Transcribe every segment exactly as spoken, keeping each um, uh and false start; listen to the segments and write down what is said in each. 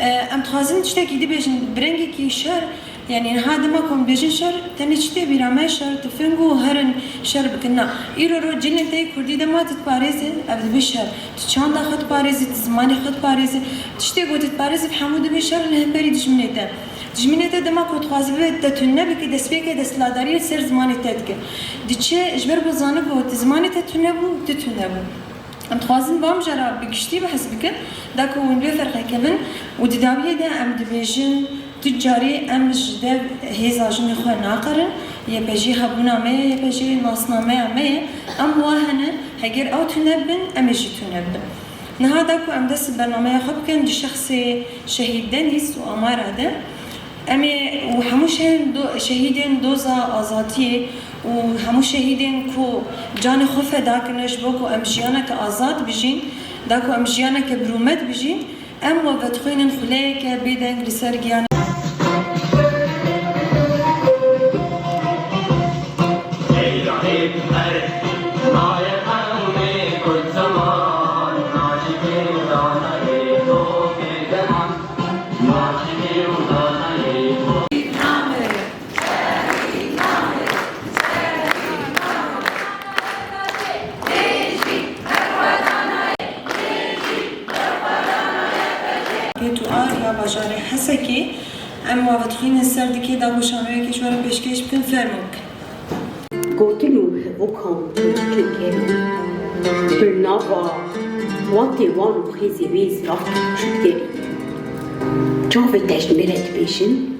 E, em dixwazin tiştekî dibêjin, bi rengekî şer, yanî niha dema ku em dibêjin şer, tenê çi tê bîra me, şer tifing û herin şer bikin. Na, îro ro cilên te yê kurdî dema tu diparêzî, ev dibe şer. Tu çanda xwe diparêzî, tu zimanê xwe diparêzî. Tiştê ku tu diparêzî, bi hemû dibe şer li hemberî dijminê te. Dijminê te dema ku dixwaze bibe te tune bike, dest pê ke desthilatdariyê li ser zimanê te dike. Diçe ji ber ku zane ku tu zimanê te tune bû, tu tune bû. Em dixwazin va mijara bi giştî behs bikin, da ku hûn vê ferqê kevin û di dawiyê de em dibêjin, tu carî em ji dev hêza jinê xwe naqerin, Y P G hebûna me ye, Y P G nasnameya me ye, em wa hene, heger ew tune bin, em ê jî tune bin. Niha da ku em dest bi bernameya xwe bikin, di şexsê Şehîd Denîz û Amara de, Em ê û hemû şehên do-, şehîdên doza azadiyê û hemû şehîdên ku canê xwe feda kirine ji bo ku em jiyaneke azad bijîn, da ku em jiyaneke bi rûmet bijîn, em we vedixwînin xuleyeke bêdeng li ser giyanê. Pêt û ar ya bajarê Hesekê, em we vedixwînin ser dikê da ku şanoyekê ji we re pêşkêş bikin, fermo bikin. Gotin û hivokan Tirkê gerî bi nava watê wan û xêzê wê zirav Tirkê. Çavê te ji me re dibêjin?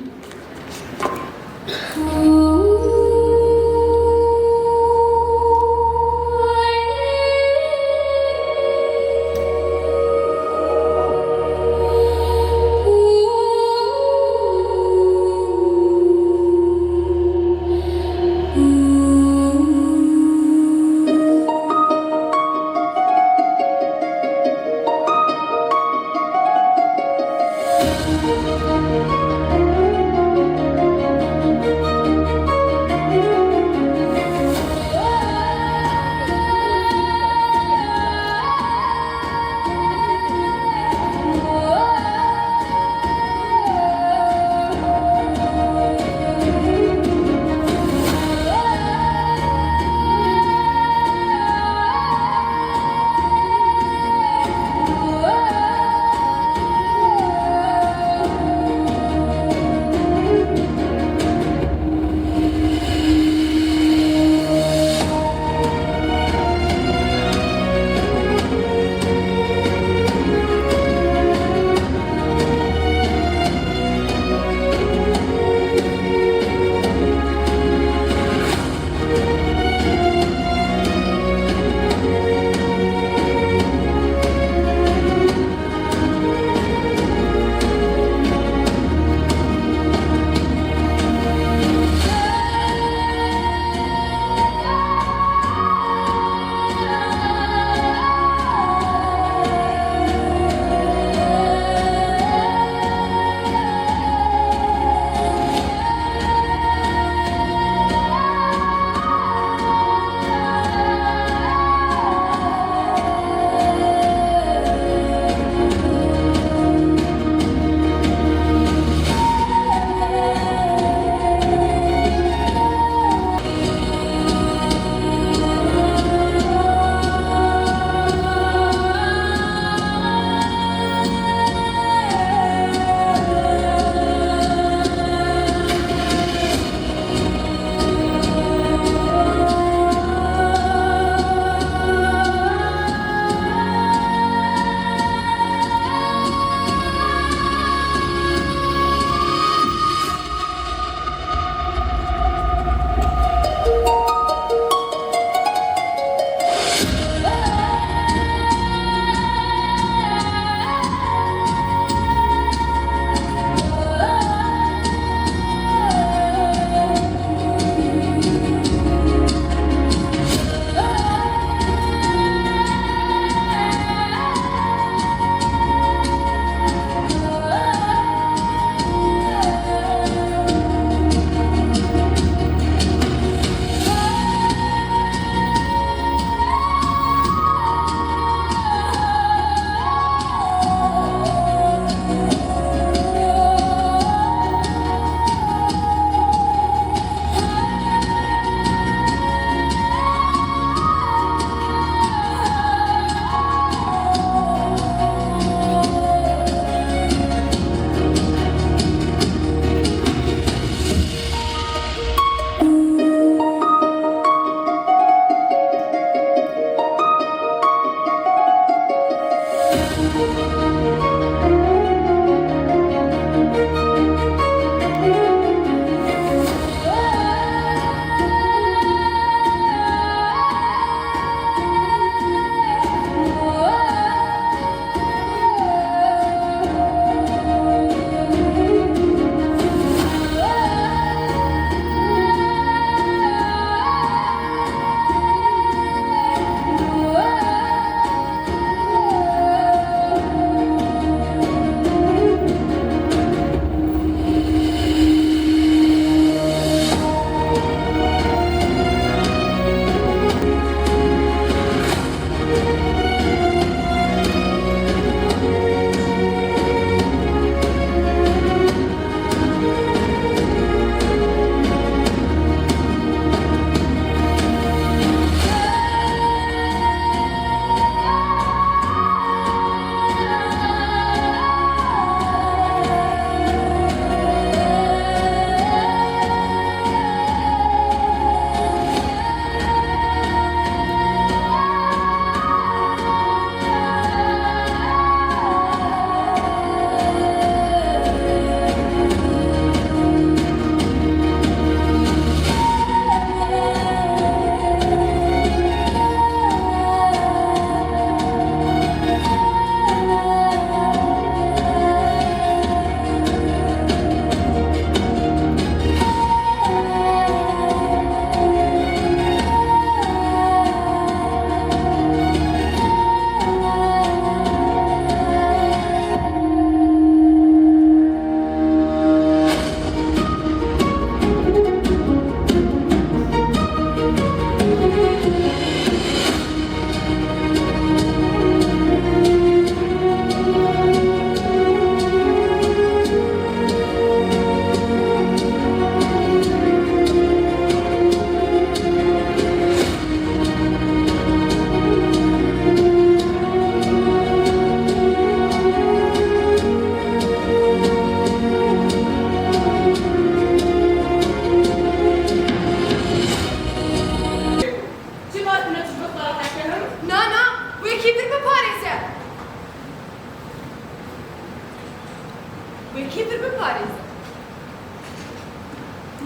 Kî vir biparêze?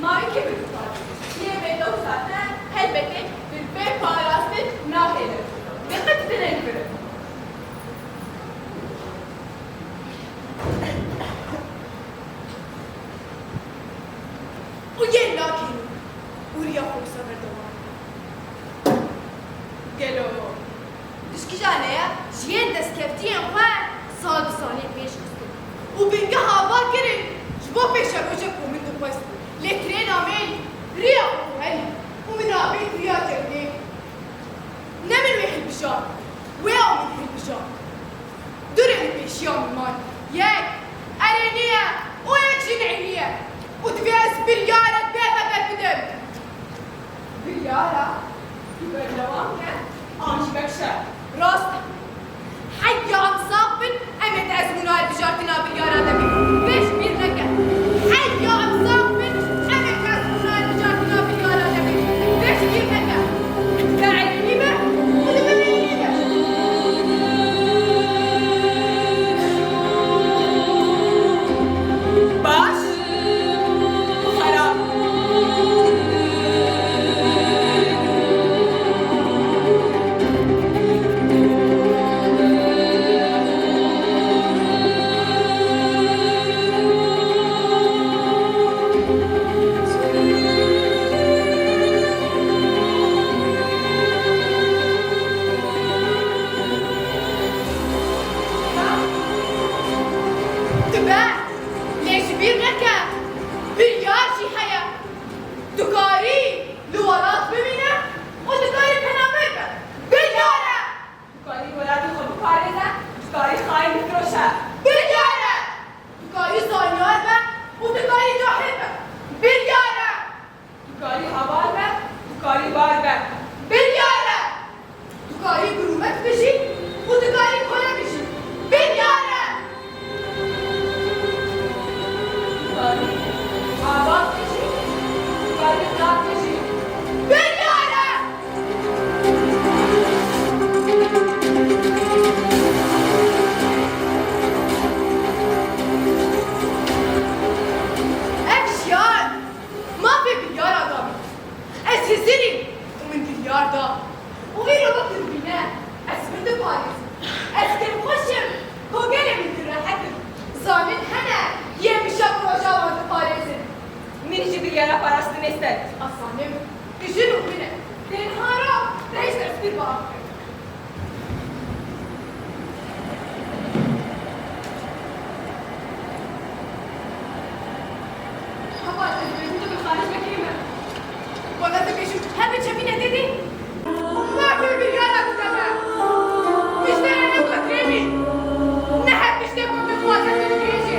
Ma wê kî vir biparêze? Lê vê dewsa te helbetê vir bê parastin nahêle. Diqet dine li vir. Û yên nakî û riya xwe wisa berdewam. Gelo. Dişkîja ne ye, ji yên destkeftiyên xwe sal bi salên pêş xistin û bingeha va kirin ji bo pêşerojek ku min dixwest. Lê kirêna min riya xwe xwe helî û min avêt riya cengê. Ne min wê hilbijart, wê ew min hilbijart. Du rê li pêşiya min man. Yek erênî ye û yek jî neyînî ye. Û divê ez biryarek bê veger bidim. Biryara tu berdewam ke an jî vekşe. Rast e. Heya em sax bin, em ê di ezmûna hilbijartina biryara de bin. Vê ji bîr neke. Heya em sax bin, em ê di ezmûna hilbijartina biryara de bin. Vê ji bîr neke. Te elî be, û li min elî be. Baş. Xerab. Dibe, lê ji bîr neke, biryar jî heye. Dikarî li welat bimîne û dikarî penaber be. Biryar e! Dikarî welatê xwe biparêze, dikarî xayîn bifiroşe. Biryar e! Dikarî zanyar be û dikarî cahil be. Biryar e! Dikarî heval be, dikarî bar be. Biryar e! Dikarî bi rûmet bijî û dikarî kole bijî. Biryar e! Dikarî abat bijî, dikarî zaf bijî. Biryar e! Ev jiyan mafê biryara da min. Ez hizirîm û min biryar da. Û îro wek dibîne, ez min diparêzim. Ez kêfxweş im, ku gelê min direhet im. Zanin hene yên bi şev û roja wan diparêzin. Min ji biryara parastinê ser. Ez zanim, tu jin û min e. Tênha ra te hêj destgir biaxivin. Hapa, ez dibêjim tu bi xarij vekirî me. Wele dibêjim her bi çepî nedê dê. Mafê biryara dide me. Piştene ne ku ez rê bî. Ne her tiştê ku dixwaze tu dibêjê.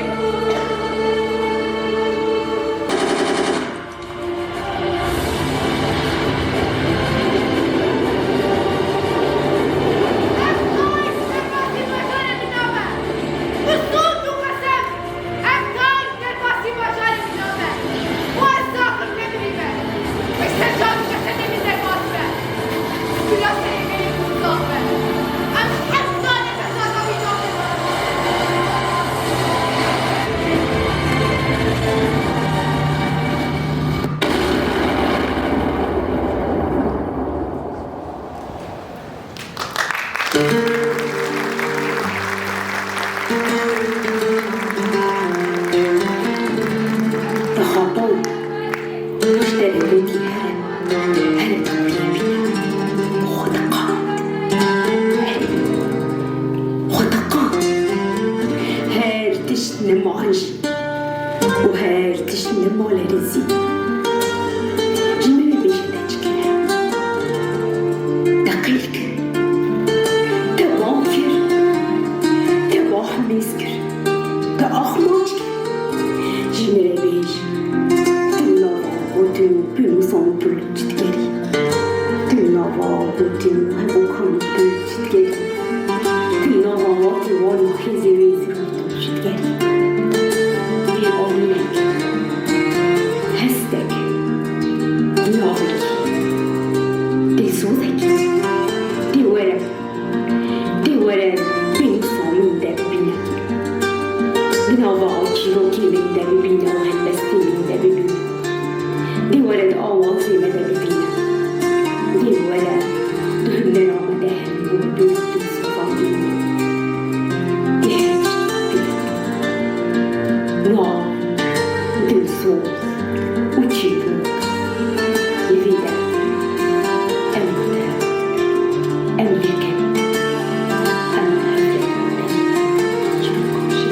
Dixapand, ji te re gotî here, here tu bûyî bîne. Xwe diqand. Xwe diqand. Her tişt nema an jî. Û her tişt nema lerizî. Ji min re bêje te çi kir. Te qîl kir. Te bang kir. Te bahmêz kir. Te axmanc kir. Ji min re bêje. Tu nava gotin û pênûsan pir çi dikerî. Tu nava gotin û hebokan pir çi dikerî. Tu nava latê wan û xêzê wê zî gotin. Piştgerî, tê alînek, hestek, navekî, tê sozekî, tê were, tê were pênûsa min de bîne. Di nav Çîrokê min de bibîne û helbestê min de bibîne. Dê were di awazê me de bibîne. Dê were di hunera me de hemû bibîne. Dê her tiştî bibîne. Nav, dilsoz û çîrok. Li vê de em bi te, em yek in. Em li hevdê, em çîrok dibêjin.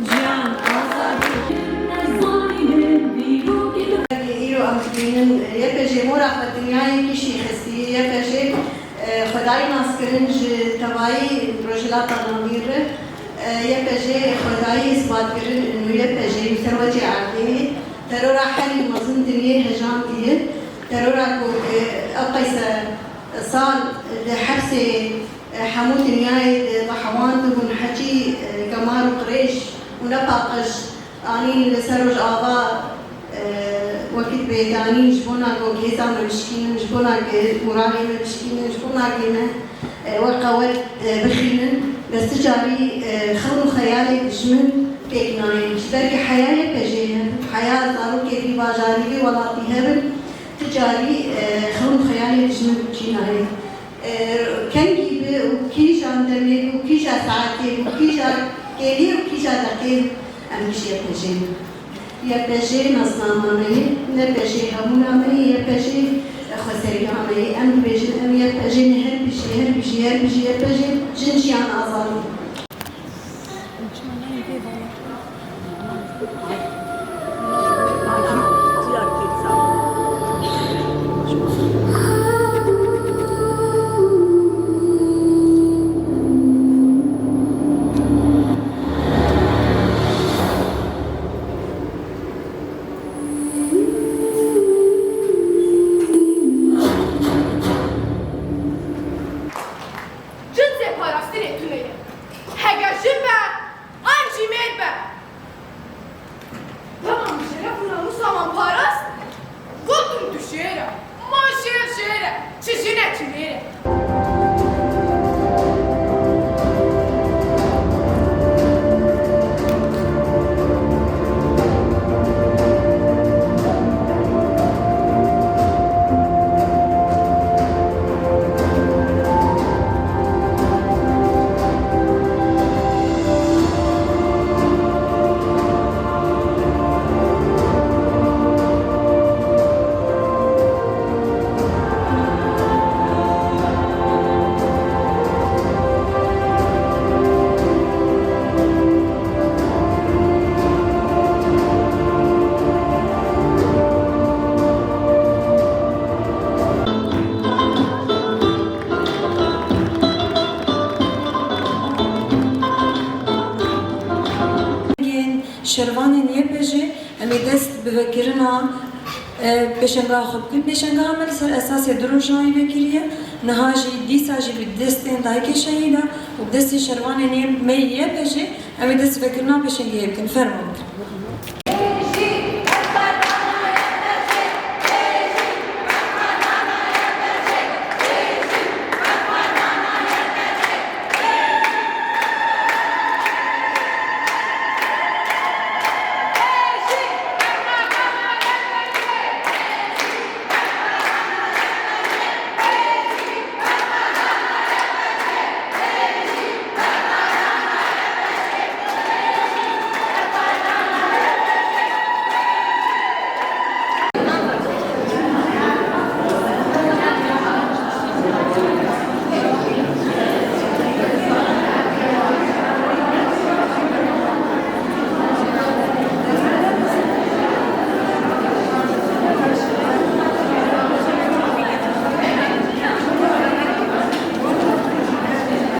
Jiyan, azadî. Îro em dibînin, Y P J mora xwe dinyayekî şîxistî, Y P J, e, xwedayî naskirin ji tevayî Rojhilata Navîn re, e, Y P J xwedayî îsbatkirin û Y P J û serwetê erdê terora herî mezin dinyê hejandiye, terora ku, e, ew qeyse sal di hepsê, e, hemû dinyayê de rehewandibûn, hecî, e, gemar û qirêj û ne paqij anîn li ser Rojava, e, wekî bêdanîn ji bona ku hêza me bişkînin, ji bona ku moralê me bişkînin, ji bona ku me, e, wek qewet, e, bixînin. Bes ti carî, e, xewn û xeyalê dijmin pêk nayên. Ji ber ku heya Y P J'ê hebin, heya zarokê vî bajarî, vî welatî hebin, ti carî, e, xewn û xeyalê dijmin pêk nayên. E, kengî bi û kîjan demê bi û kîja saetê bi û kîja kêlî û kîja deqê em ji Y P J'ê ne. Y P J nasnama me ye, Y P J hebûna me ye, Y P J xweseriya me ye. Em dibêjin, em Y P J ne, her bijî, her bijî, her bijî Y P J, jin, jiyan, azadî. Cinsê parastinê tune ye. Hege jin be, an jî mêr be. Dema min şeref û namûsa wan parast, gotin tu şêr e. Ma şêr şêr e. Çi jin e, çi mêr e. Şervanên Y P J'ê em ê dest bi vekirina, e, pêşengeha xwe bikin. Pêşengeha me li ser esasê du rojan wî vekiriye. Niha jî dîsa jî bi destên dayikê şehîda û bi destê şervanên yê me yê Y P J'ê em ê dest bi vekirina pêşengehê bikin. Fermo bikin.